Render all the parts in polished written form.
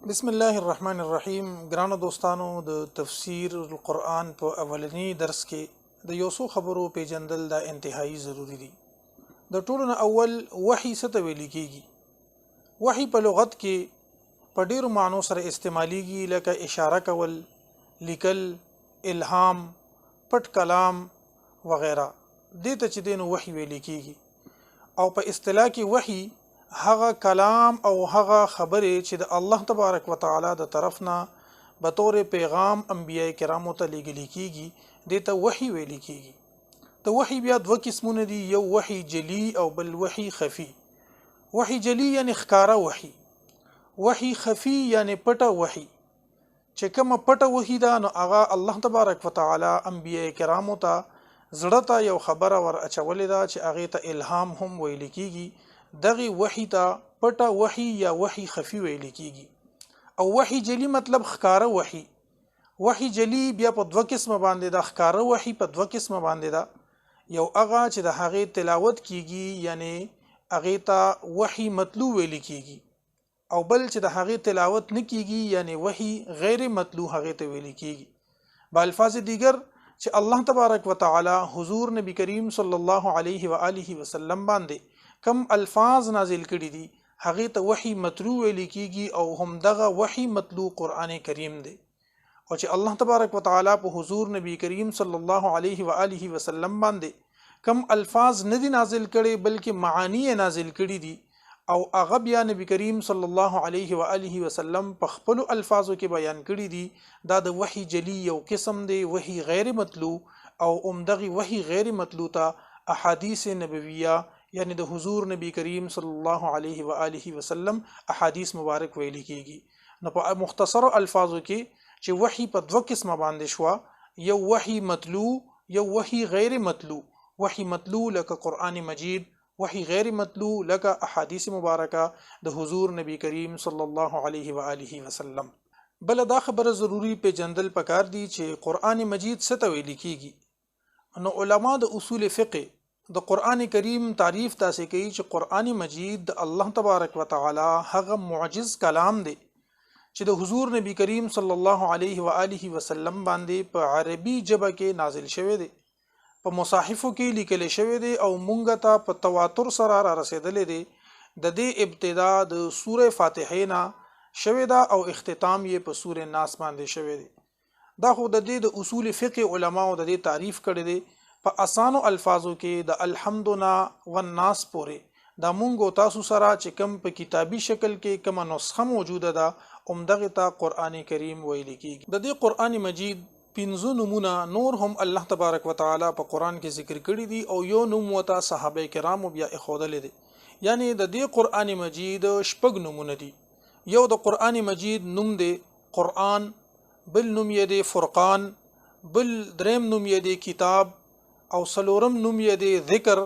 بسم الله الرحمن الرحیم. ګرانو دوستانو، د تفسیر القرآن په اولنی درس کې د یو څو خبرو پیژندل دا انتهایی ضروری دي. د ټولو نه اول، وحی څه ته ویل کیږي؟ وحی په لغت کې په ډیرو معنو سره استعمالیږي، لکه اشاره کول، لیکل، الهام، پټ کلام وغیره. دې ته چې دی نو وحی ویل کیږي. او په اصطلاح کې وحی هغه کلام او هغه خبرې چې د الله تبارک وتعالی د طرف نه به طور پیغام انبیاء کرامو ته لیږل کیږي، دې ته وحی ویل کیږي. د وحی بیا دوه قسمونه دي، یو وحی جلی او بل وحی خفي. وحی جلی یعنی ښکاره وحی، وحی خفي یعنی پټه وحی. چې کومه پټه وحی ده نو هغه الله تبارک وتعالی انبیاء کرامو ته زړه ته یو خبره ور اچولې ده چې هغې ته الهام هم ویل کیږي. دغه وحی ته پټه وحی یا وحی خفي ویل کیږي. او وحی جلی مطلب ښکاره وحی. وحی جلی بیا په دوه قسمه باندې ده، ښکاره وحی په دوه قسمه باندې ده. یو هغه چې د هغې تلاوت کیږي یعنی هغې ته وحی متلو ویل کیږي، او بل چې د هغې تلاوت نه کیږي یعنی وحی غیر متلو هغې ته ویل کیږي. په الفاظ دیګر چې الله تبارک وتعالی حضور نبی کریم صلی الله علیه و آله وسلم باندې کم الفاظ نازل کړي دي هغې ته وحی متلو ویل کیږي، او هم دغه وحی متلو قرآن کریم دی. او چې الله تبارک وتعالی په حضور نبی کریم صلی الله علیه و آله وسلم باندې کم الفاظ نه دي نازل کړي بلکې معانی یې نازل کړي دي، او هغه بیا نبی کریم صلی الله علیه و آله وسلم په خپلو الفاظو کې بیان کړي دي، دا د وحی جلی یو قسم دی، وحی غیر متلو. او همدغې وحی غیر متلو ته احادیث نبویه یعنی د حضور نبی کریم صلی الله علیه و آله وسلم احادیث مبارک ویل کیږي. نو په مختصرو الفاظو کې چې وحی په دوه قسمه باندې شوه، یو وحی متلو، یو وحی غیر متلو. وحی متلو لکه قرآن مجید، وحی غیر متلو لکه احادیث مبارکه د حضور نبی کریم صلی الله علیه و آله وسلم. بله دا خبره ضروری پیژندل پکار دي چې قرآن مجید څه ته ویل کیږي. نو علما د اصول فقه د قرآن کریم تعریف داسې کوي چې قرآن مجید د الله تبارک وتعالی هغه معجز کلام دی چې د حضور نبی کریم صلی الله علیه و آله وسلم باندې په عربي ژبه کې نازل شوی دی، په مصاحفو کې لیکل شوی دی، او مونږ ته په تواتر سره را رسېدلی دی. د دې ابتدا د سوره فاتحې نه شوې ده او اختتام یې په سوره ناس باندې شوی دی. دا خو د دې د اصول فقه علماو د دې تعریف کړی دی. په اسانو الفاظو کې د الحمد نه والناس پورې دا مونږ او تاسو سره چې کوم په کتابي شکل کې کومه نسخه موجوده ده همدغې ته قرآن کریم ویل کیږي. د دې قرآن مجید پنځه نومونه نور هم الله تبارک وتعالی په قرآن کې ذکر کړي دي، او یو نوم ورته صحابه کرامو بیا ایښودلی دی. یعنی د دې قرآن مجید شپږ نومونه دي. یو د قرآن مجید نوم دی قرآن، بل نوم یې دی فرقان، بل دریم نوم یې دی کتاب، او څلورم نوم یې دی ذکر،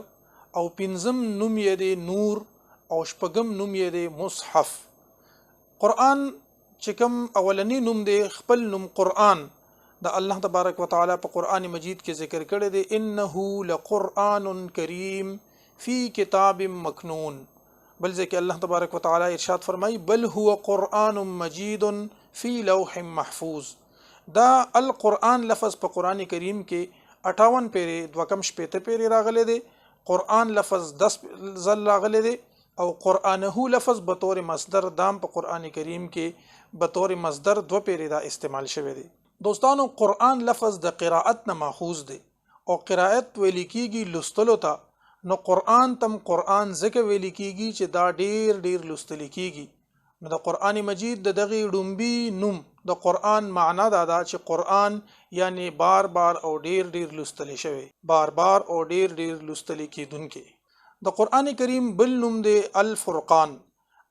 او پنځم نوم یې دی نور، او شپږم نوم یې دی مصحف. قرآن چې کوم اولنی نوم دی، خپل نوم قرآن د الله تبارک وتعالی په قرآن مجید کې ذکر کړی دی، انه لقرآن کریم فی کتاب مکنون. بل ځای کې الله تبارک وتعالی ارشاد فرمایي، بل هو قرآن مجید فی لوح محفوظ. دا القرآن لفظ په قرآن کریم کې 58 پیرې، 62 پیرې راغلی دی. قرآن لفظ 10 ځل راغلی دی، او قرآنه لفظ بطور مصدر دام په قرآن کریم کې بطور مصدر 2 پیرې دا استعمال شوی دی. دوستانو، قرآن لفظ د قرائت نه ماخوذ دی، او قرائت ویل کیږي لوستلو ته. نو قرآن تم قرآن ځکه ویل کیږي چې دا ډیر ډیر لوستل کیږي. نو د قرآن مجید د دغې ړومبي نوم د قرآن معنا دا ده چې قرآن یعنی بار بار او ډیر ډیر لوستل شوی، بار بار او ډیر ډیر لوستل کیدونکی. د قرآن کریم بل نوم دی الفرقان،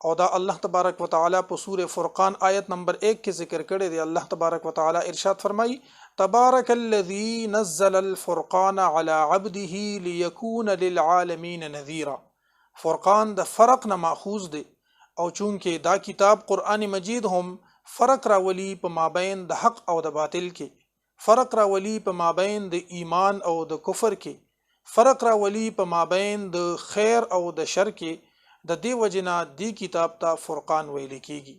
او دا الله تبارک وتعالی په سوره فرقان آیت نمبر 1 کې ذکر کړی دی. الله تبارک وتعالی ارشاد فرمایي، تبارک الذي نزل الفرقان على عبده ليكون للعالمين نذيرا. فرقان د فرق نه ماخوذ دی، او چونکه دا کتاب قرآن مجید هم فرق راولي په مابین د حق او د باطل کې، فرق راولي په مابین د ایمان او د کفر کې، فرق راولي په مابین د خیر او د شر کې، د دې وجې نه دې کتاب ته فرقان ویل کیږي.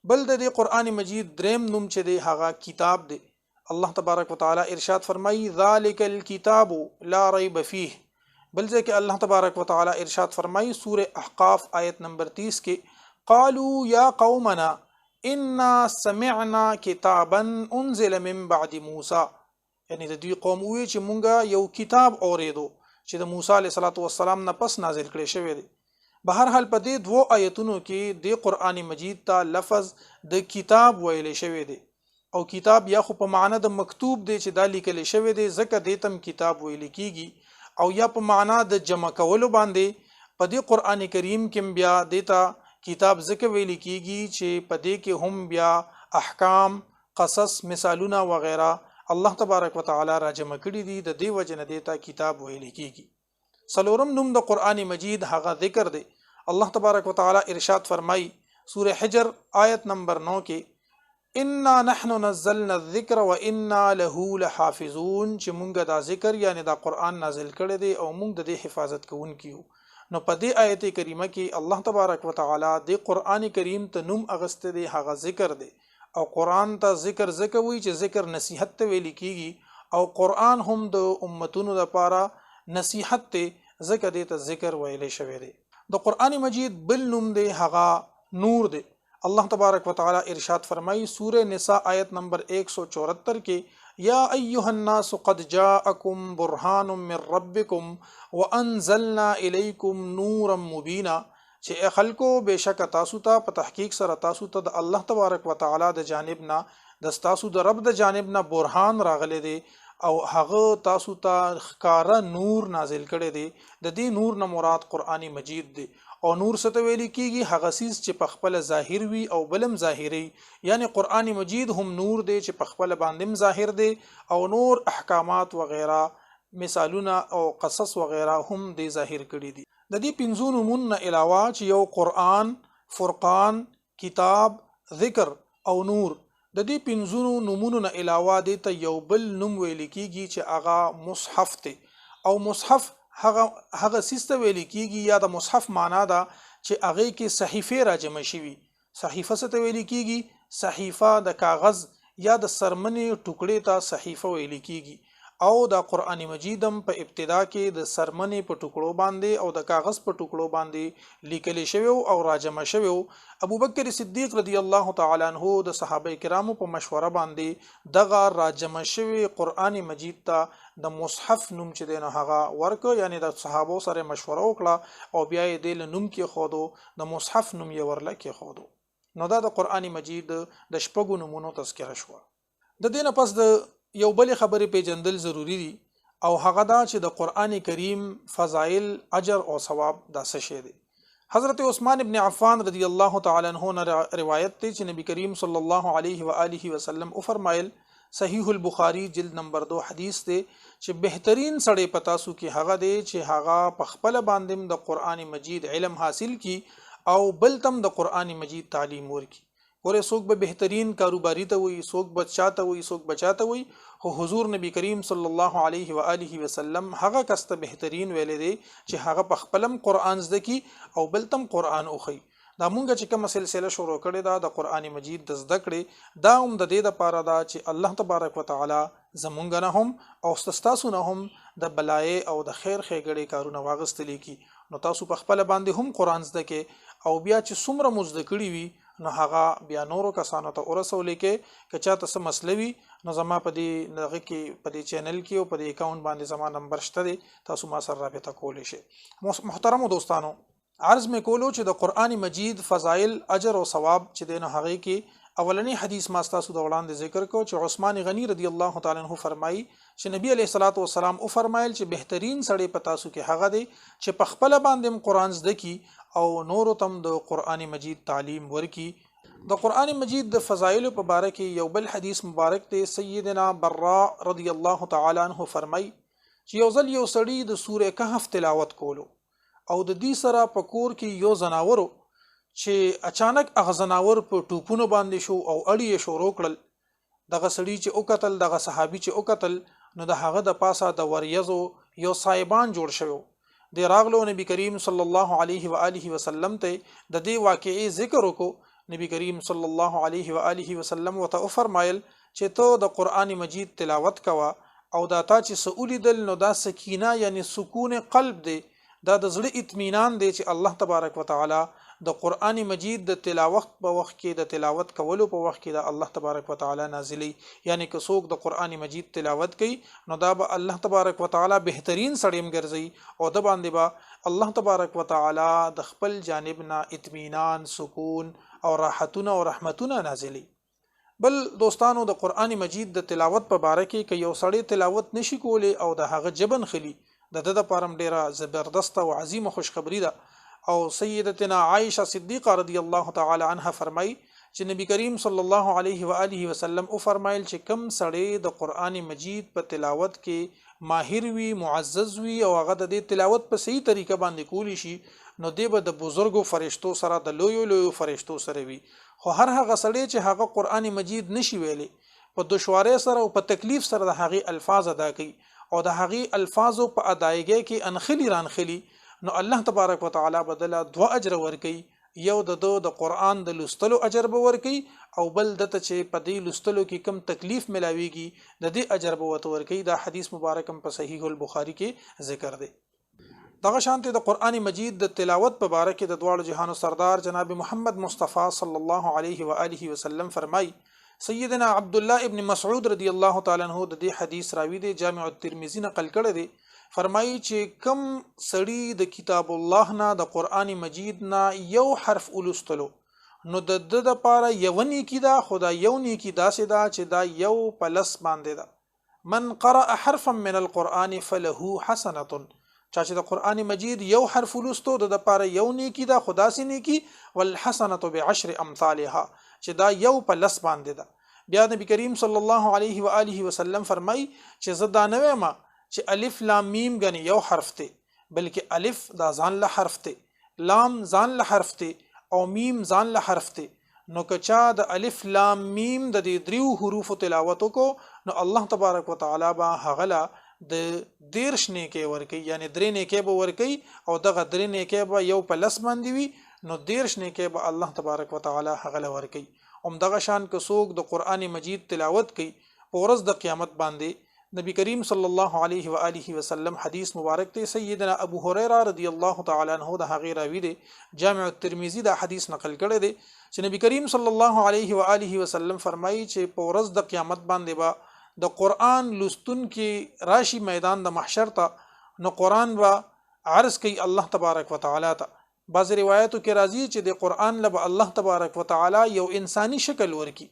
بل د دې قرآن مجید دریم نوم چې دی هغه کتاب دی. الله تبارک وتعالی ارشاد فرمایي ذالک الكتاب لا ریب فیه. بل ځای کې الله تبارک وتعالی ارشاد فرمایي سوره احقاف آیت نمبر 30 کې قالوا یا قومنا انا سمعنا کتابا انزل من بعد موسی. یعنی د دوی قوم وی چې مونږه یو کتاب اوریدو چې د موسی علیه السلام نه پس نازل کړی شوی دی. بهر حال په دې دوو آیتونو کې د قرآن مجید ته لفظ د کتاب ویل شوی دی، او کتاب یا خو په معنا د مکتوب دی چې دا لیکل شوی دی ځکه دې تم کتاب ویل کیږي، او یا په معنا د جمع کولو باندې په دې قرآن کریم کې بیا دې ته کتاب ځکه ویل کیږي چې په دې کې هم بیا احکام، قصص، مثالونه وغیرہ الله تبارک وتعالی را جمع کړي دي، د دې وجې نه دې ته کتاب ویل کیږي. څلورم نوم د قرآن مجید هغه ذکر دی. الله تبارک وتعالی ارشاد فرمایي سوره حجر آیت نمبر 9 کې انا نحن نزلنا الذکر وانا له لحافظون، چې مونږ دا ذکر یعنی دا قرآن نازل کړی دی او مونږ د دې حفاظت کوونکي یو. نو په دې آیت کریمه کې الله تبارک وتعالی د قرآن کریم ته نوم اغستی دی هغه ذکر دی، او قرآن ته ذکر ځکه وایي چې ذکر نصیحت ته ویل کیږي، او قرآن هم د امتونو دپاره نصیحت دی ځکه دې ته ذکر ویلی شوی دی. د قرآن مجید بل نوم دی هغه نور دی. الله تبارک وتعالی ارشاد فرمایي سوره نساء آیت نمبر 174 کې یا ایها الناس قد جاءکم برهان من ربکم وانزلنا الیکم نورا مبینا، چې ای خلکو بېشکه تاسو ته په تحقیق سره تاسو ته د الله تبارک وتعالی د جانب نه د ستاسو د رب د جانب نه برهان راغلی دی او هغه تاسو ته ښکاره نور نازل کړی دی. د دې نور نه مراد قرآن مجید دی، او نور څه ته ویل کیږي؟ هغه څیز چې په خپله ظاهر وي او بل هم ظاهري، یعنی قرآن مجید هم نور دی چې په خپله باندې هم ظاهر دی، او نور احکامات وغیره مثالونه او قصص وغیره هم دی ظاهر کړي دي. د دې پنځو نومونو نه علاوه چې یو قرآن، فرقان، کتاب، ذکر او نور، د دې پنځو نومونو نه علاوه دې ته یو بل نوم ویل کیږي چې هغه مصحف دی. او مصحف هغه څیز ته ویل کیږي یا د مصحف معنا ده چې هغې کې صحیفې راجمع شوي. صحیفه څه ته ویل کیږي؟ صحیفه د کاغذ یا د څرمنې ټوکړې ته صحیفه ویل کیږي، او د قرآن مجید هم په ابتدا کې د څرمنې په ټوکړو باندې او د کاغذ په ټوکړو باندې لیکل شوی او راجمع شوی. ابوبکر صدیق رضی الله تعالی عنہ د صحابه کرامو په مشوره باندې دغه راجمع شوی قرآن مجید ته د مصحف نوم چې دی نو هغه ورکړ، یعنی د صحابو سره مشوره وکړه او بیا یې دې له نوم کېښودو، د مصحف نوم یې ورله کېښودو. نو دا د قرآن مجید د شپږو نومونو تذکره شوه. د دې نه پس د یو بلې خبرې پیژندل ضروري دي، او هغه دا چې د قرآن کریم فضایل، اجر او ثواب دا څه شی دی. حضرت عثمان ابن عفان رضی الله تعالی عنہ نه روایت دی چې نبی کریم صلی الله علیه و آله وسلم وفرمایل، صحیح البخاری جلد نمبر 2 حدیث دی چې بهترین سړی په تاسو کې هغه دی چې هغه په خپله باندې هم د قرآن مجید علم حاصل کی او بل تم د قرآن مجید تعلیم ورکي. ګوره څوک به بهترین کاروباري ته وایي، څوک به چاته وایي، څوک به چاته وایي، خو حضور نبی کریم صلی الله علیه و آله وسلم هغه کس ته بهترین ویلی دی چې هغه په خپله هم قرآن زده کړي او بل ته هم قرآن وښیي. دا مونږ چې کومه سلسله شروع کړې ده د قرآن مجید د زده کړې، دا هم د دې دپاره ده چې الله تبارک وتعالی زمونږ نه هم او ستاسو نه هم د بلایې او د خیر ښېګړې کارونه واغستلی کړي. نو تاسو په خپله باندې هم قرآن زده کړئ او بیا چې څومره مو زده کړي وي نو هغه بیا نورو کسانو ته ورسولی کې. که چاته څه مسله وي نو زما په دې دغه کې په دې چینل کې او په دې اکاونټ باندې زما نمبر شته دی، تاسو ما سره رابطه کولی شئ. محترمو دوستانو، عرض مې کولو چې د قرآن مجید فضایل، اجر او ثواب چې دی نو هغې کې اولنی حدیث ما ستاسو د وړاندې ذکر کړو چې عثمان غنی رضی الله تعالی عنہ فرمایي چې نبی علیه الصلاة والسلام وفرمایل چې بهترین سړی په تاسو کې هغه دی چې په خپله باندې هم قرآن زده کړي او نورو ته هم د قرآن مجید تعلیم ورکړي. د قرآن مجید د فضایلو په باره کې یو بل حدیث مبارک دی. سیدنا براء رضی الله تعالی عنہ فرمایي چې یو ځل یو سړي د سوره کهف تلاوت کولو او د دې سره په کور کې یو ځناور چې اچانک هغه ځناور په ټوپونو باندې شو او اړي یې شروع کړل. دغه سړي چې وکتل، دغه صحابي چې وکتل، نو د هغه د پاسه د وریځو یو صاحبان جوړ شوی. دی راغلو نبی کریم صلی الله علیه و آله وسلم ته د دې واقعې ذکر وکړو. نبی کریم صلی الله علیه و آله وسلم ورته وفرمایل چې ته د قرآن مجید تلاوت کوه، او دا تا چې څه ولیدل نو دا سکینه یعنی سکون قلب دی، دا د زړه اطمینان دی چې الله تبارک وتعالی د قرآن مجید د تلاوت په وخت کې، د تلاوت کولو په وخت کې د الله تبارک وتعالی نازلی، یعنی که څوک د قرآن مجید تلاوت کوي نو دا به الله تبارک وتعالی بهترین سړی هم ګرځي، او د باندې به الله تبارک وتعالی د خپل جانب نه اطمینان، سکون او راحتونه او رحمتونه نازلی. بل دوستانو، د قرآن مجید د تلاوت په باره کې که یو سړی تلاوت نشي کولی او د هغه ژبه نښلي، د ده دپاره هم ډېره زبردسته او عظیمه خوشخبري ده. او سیدتنا عائشه صدیقه رضی الله تعالی عنها فرمایي چې نبی کریم صلی الله علیه و آله وسلم او فرمایل چې کم سړی د قرآن مجید په تلاوت کې ماهر وي، معزز وي، او هغه د دې تلاوت په صحیح طریقه باندې کولی شي، نو دی به د بزرګو فرشتو سره، د لویو لویو فرشتو سره وي. خو هر هغه سړی چې هغه قرآن مجید نشي ویلی، په دشوارۍ سره او په تکلیف سره د هغې الفاظ ادا کوي او د هغې الفاظو په ادایګۍ کې انخلي رانخلي، نو الله تبارک وتعالی به دله دوه اجر ورکوي. یو د ده د قرآن د لوستلو اجر به ورکوي، او بل ده ته چې په دې لوستلو کې کم تکلیف ملاویږي د دې اجر به ورته ورکوي. دا حدیث مبارک هم په صحیح البخاري کې ذکر دی. دغه شانته د قرآن مجید د تلاوت په باره کې د دواړو جهانو سردار جناب محمد مصطفی صلی الله علیه و آله وسلم فرمایي، سیدنا عبدالله ابن مسعود رضی الله تعالی عنہ د دې حدیث راوی دی، جامع الترمذي نقل کړی دی، فرمایي چې کم سړی د کتاب الله نه، د قرآن مجید نه یو حرف ولوستلو، نو د ده دپاره یوه نیکي ده، خو دا یو نیکي داسې ده چې دا یو په لس باندې ده. من قرأ حرفا من القرآن فله حسنة، چا چې د قرآن مجید یو حرف ولوستو د دپاره یو نیکي ده، خو داسې نیکي والحسنة بعشر امثالها، چې دا یو په لس باندې ده. بیا نبی کریم صلی الله علیه و آله وسلم فرمایي چې زه دا نه وایم چې الف لام میم ګنې یو حرف دی، بلکې الف دا ځان له حرف دی، لام ځان له حرف دی، او میم ځان له حرف دی. نو که چا د الف لام میم د دې دریو حروفو تلاوت وکړو، نو الله تبارک وتعالی به هغه له د 30 نیکۍ ورکوي، یعنې درې نیکۍ به ورکوي، او دغه درې نیکۍ به یو په لس باندې وي، نو 30 نیکۍ به الله تبارک وتعالی هغه له ورکوي. همدغه شان که څوک د قرآن مجید تلاوت کوي په ورځ د قیامت باندې، نبی کریم صلی الله علیه و آله وسلم حدیث مبارک دی، سیدنا ابو هریره رضی الله تعالی عنہ د هغې راوی دی، جامع الترمذي دا حدیث نقل کړی دی چې نبی کریم صلی الله علیه و آله وسلم فرمایي چې په ورځ د قیامت باندې به د قرآن لوستونکي راشي میدان د محشر ته، نو قرآن به عرض کوي الله تبارک وتعالی ته. بعضې روایتو کې راځي چې د قرآن له به الله تبارک وتعالی یو انساني شکل ورکي،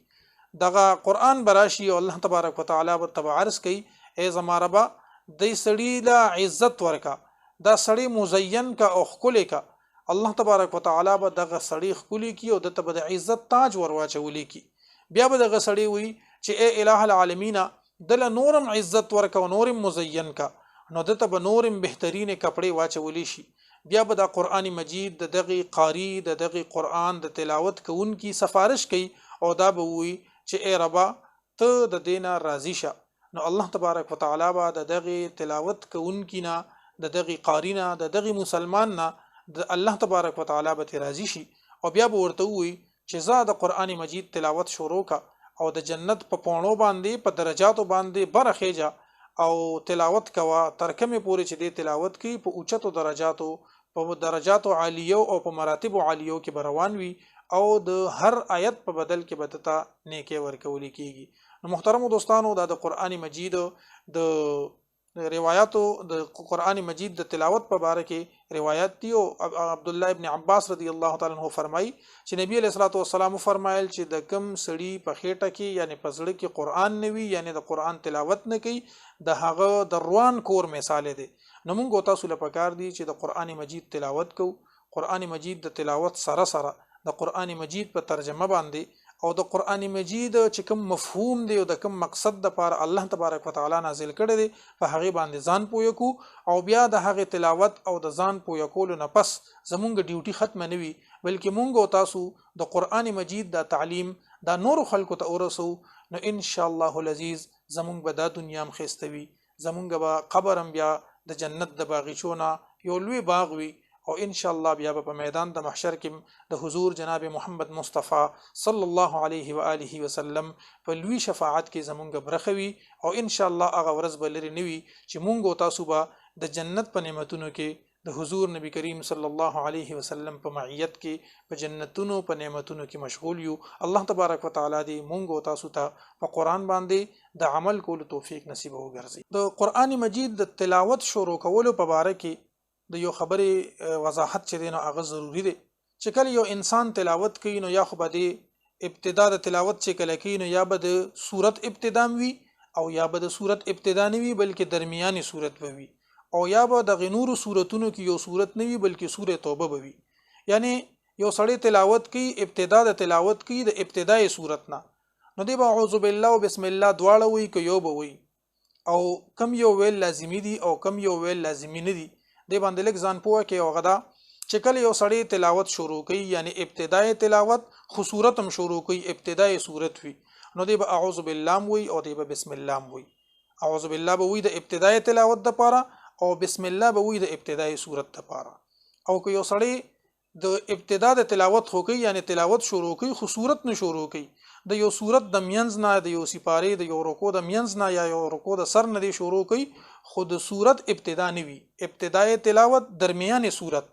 دغه قرآن به راشي او الله تبارک وتعالی ورته به عرض کوي، ای زما ربه دې سړي له عزت ورکه، دا سړی مزین که او ښکلی که. الله تبارک وتعالی به دغه سړی ښکلی کړي او ده ته به د عزت تاج ور واچولی کړي. بیا به دغه سړی وایي چې ای اله العالمینه دله نورم عزت ورکه او نورم مزین که، نو ده ته به نورم بهترینې کپړې واچولی شي. بیا به دا قرآن مجید د دغې قاري، د دغې قرآن د تلاوت کوونکي سفارش کوي او دا به ووایي چې ای ربه ته د دې نه راضي شه. نو الله تبارک وتعالی به د دغې تلاوت کوونکي نه، د دغې قاري نه، د دغې مسلمان نه د الله تبارک وتعالی به ترې راضي شي، او بیا به ورته ووایي چې ځه د قرآن مجید تلاوت شروع که او د جنت په پاڼو باندې، په درجاتو باندې بره خېژه او تلاوت کوه تر کومې پورې چې دې تلاوت کوي په اوچتو درجاتو، په درجاتو عالیو او په مراتبو عالیو کې به روان وي، او د هر آیت په بدل کې به ده ته نیکۍ ورکول کېږي. نو محترمو دوستانو، دا د قرآن مجید د روایاتو، د قرآن مجید د تلاوت په باره کې روایت دي. او عبدالله ابن عباس رضی الله تعالی عنہ فرمایي چې نبی علیه الصلاة والسلام فرمایل چې د کم سړي په خېټه کې، یعنې په زړه کې قرآن نه وي، یعنې د قرآن تلاوت نه کوي، د هغه د روان کور مثال دی. نو موږ او تاسو له پکار دي چې د قرآن مجید تلاوت کوو. قرآن مجید د تلاوت سره سره د قرآن مجید په ترجمه باندې او د قرآن مجید چې کوم مفهوم دی او د کوم مقصد د پاره الله تبارک وتعالی نازل کړی دی په هغې باندې ځان پوه کو، او بیا د هغې تلاوت او د ځان پوه کولو نه پس زمونږ ډیوټي ختمه نه وي، بلکې مونږ او تاسو د قرآن مجید دا تعلیم دا نورو خلکو ته ورسو. نو ان شاء الله العزیز زمونږ به دا دنیا هم ښایسته وي، زمونږ به قبر هم بیا د جنت د باغیچو نه یو لوی باغ وي، او ان شاء الله بیا به په میدان د محشر کې د حضور جناب محمد مصطفی صلی الله علیه و آله وسلم په لوی شفاعت کې زمونږ برخه وي. او ان شاء الله هغه ورځ به لرې نه وي چې مونږ او تاسو به د جنت په نعمتونو کې د حضور نبی کریم صلی الله علیه وسلم په معیت کې په جنتونو په نعمتونو کې مشغول یو. الله تبارک وتعالی دې مونږ او تاسو ته په قرآن باندې د عمل کولو توفیق نصیب وګرځي. د قرآن مجید د تلاوت شروع کولو په باره کې د یو خبرې وضاحت چې دی نو هغه ضروري دی چې کله یو انسان تلاوت کوي نو یا خو به د ابتدا د تلاوت چې کله کوي نو یا به د سورت ابتدا وي او یا به د سورت ابتدا نه وي بلکې درمیاني سورت به وي، او یا به د نورو سورتونو کې یو سورت نه وي بلکې سوره توبه به وي. یعنی یو سړی تلاوت کوي، ابتدا د تلاوت کوي د ابتدای سورت نه، نو دی به اعوذ بالله او بسم الله دواړه وي که یو به وي، او کم یو ویل لازمي دي او کم یو ویل لازمي نه دي، دی باندې لږ ځان پوه کړي. او هغه دا چې کله یو سړی تلاوت شروع کوي، یعنی ابتدای تلاوت خو سورت هم شروع کوي، ابتدای سورت وي، نو دی به اعوذ بالله وي او دی به بسم الله وي. اعوذ بالله به وي د ابتدای تلاوت دپاره او بسم الله به وي د ابتدای سورت دپاره. او که یو سړی د ابتدا د تلاوت خو کوي، یعنی تلاوت شروع کوي خو سورت نه شروع کوي، د یو سورت د مینځ نه، د یو سپارې د یو رکوع د مینځ نه یا یو رکوع د سر نه دی شروع کوي، خو د سورت ابتدا نه وي، ابتدای تلاوت درمیانې سورت،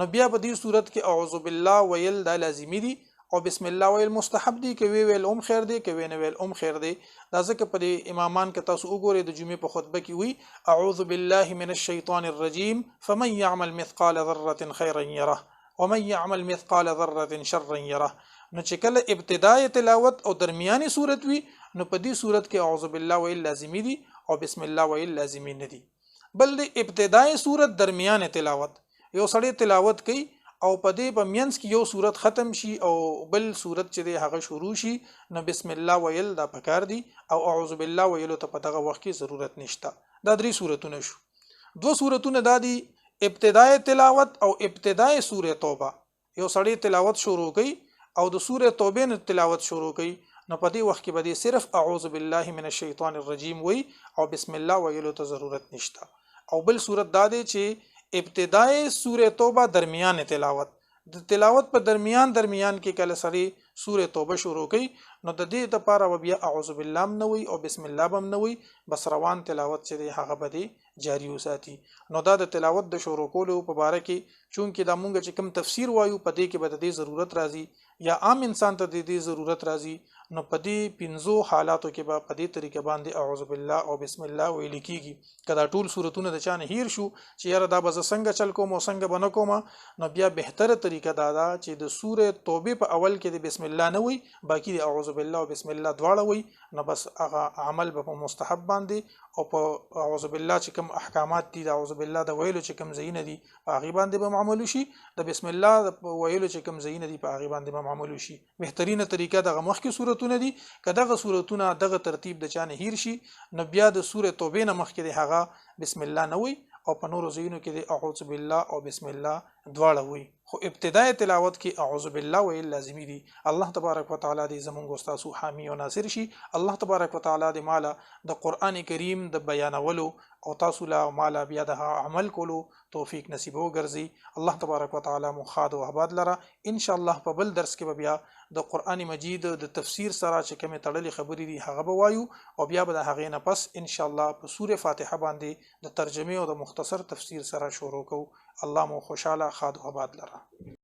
نو بیا په دې سورت کې اعوذ بالله ویل دا لازمي دي او بسم الله ویل مستحب دي، که وی ویل هم خیر دی، که وی نه ویل هم خیر دی. دا ځکه په دې امامان که تاسو وګورئ د جمعې په خطبه کې وي اعوذ بالله من الشیطان الرجیم فمن یعمل مثقال ذرة خیرا یره ومن یعمل مثقال ذرة شرا یره. نو چې کله ابتدای تلاوت او درمیاني سورت وي نو په دې سورت کې اعوذ بالله ویل لازمي دي او بسم الله ویل لازمي نه دي. بل د ابتدای سورت درمیان تلاوت، یو سړی تلاوت کوي او په دې په مینځ کې یو سورت ختم شي او بل سورت چې دی هغه شروع شي، نو بسم الله ویل دا پکار دي او اعوذ بالله ویلو ته په دغه وخت کې ضرورت نشته. دا درې سورتونه شو. دوه سورتونه دا دي ابتدای تلاوت او ابتدای سوره توبه. یو سړی تلاوت شروع کوي او د سوره توبې نه تلاوت شروع کوي، نو په دې وخت کې به دی صرف اعوذ بالله من الشیطان الرجیم وي او بسم الله ویلو ته ضرورت نشته. او بل سورت دا دی چې ابتدای سوره توبه درمیان تلاوت، د تلاوت په درمیان درمیان کې کله سړی سوره توبه شروع کوي نو د دې لپاره به بیا اعوذ بالله هم نه وي او بسم الله به هم نه وي، بس روان تلاوت چې دی هغه به دی جاری وساتي. نو دا د تلاوت د شروع کولو په باره کې چونکې دا مونږ چې کوم تفسیر وایو په دې کې به د دې ضرورت راځي یا عام انسان ته د دې ضرورت راځي، نو په دې پنځو حالاتو کې به په دې طریقه باندې اعوذ بالله او بسم الله ویل کېږي. که دا ټول سورتونه د چا نه هیر شو چې یاره دا به زه څنګه چل کوم او څنګه به نه کوم، نو بیا بهتره طریقه دا ده چې د سوره توبې په اول کې د بسم الله نه وي، باقي د اعوذ بالله او بسم الله دواړه وي، نو بس هغه عمل به په مستحب باندې او په اعوذ بالله چې کوم احکامات دي د اعوذ بالله د ویلو چې کوم ځایونه دي په هغې باندې به عمل وشي، د بسم الله د ویلو چې کوم ځایونه دي په هغې باندې به عمل وشي. بهترینه طریقه دغه مخکې سورتونه دي، که دغه سورتونه دغه ترتیب د چا نه هیر شي نو بیا د سورې توبې نه مخکې د هغه بسم الله نه وي او په نورو ځایونو کې د اعوذ بالله او بسم الله دواړه وي، خو ابتدای تلاوت کې اعوذ بالله ویل لازمي دي. الله تبارک وتعالی دې زمونږ او ستاسو حامی او ناصر شي. الله تبارک وتعالی دې ماله د قرآن کریم د بیانولو او تاسو له ماله بیا د عمل کولو توفیق نصیب وګرځي. الله تبارک وتعالی مو ښاد او آباد لره. ان شاء الله په بل درس کې به بیا د قرآن مجید د تفسیر سره چې کومې تړلې خبرې دي هغه به وایو، او بیا به د هغې نه پس ان شاء الله په سوره فاتحه باندې د ترجمې او د مختصر تفسیر سره شروع کوو. الله مو خوشحاله ښاد او آباد لره.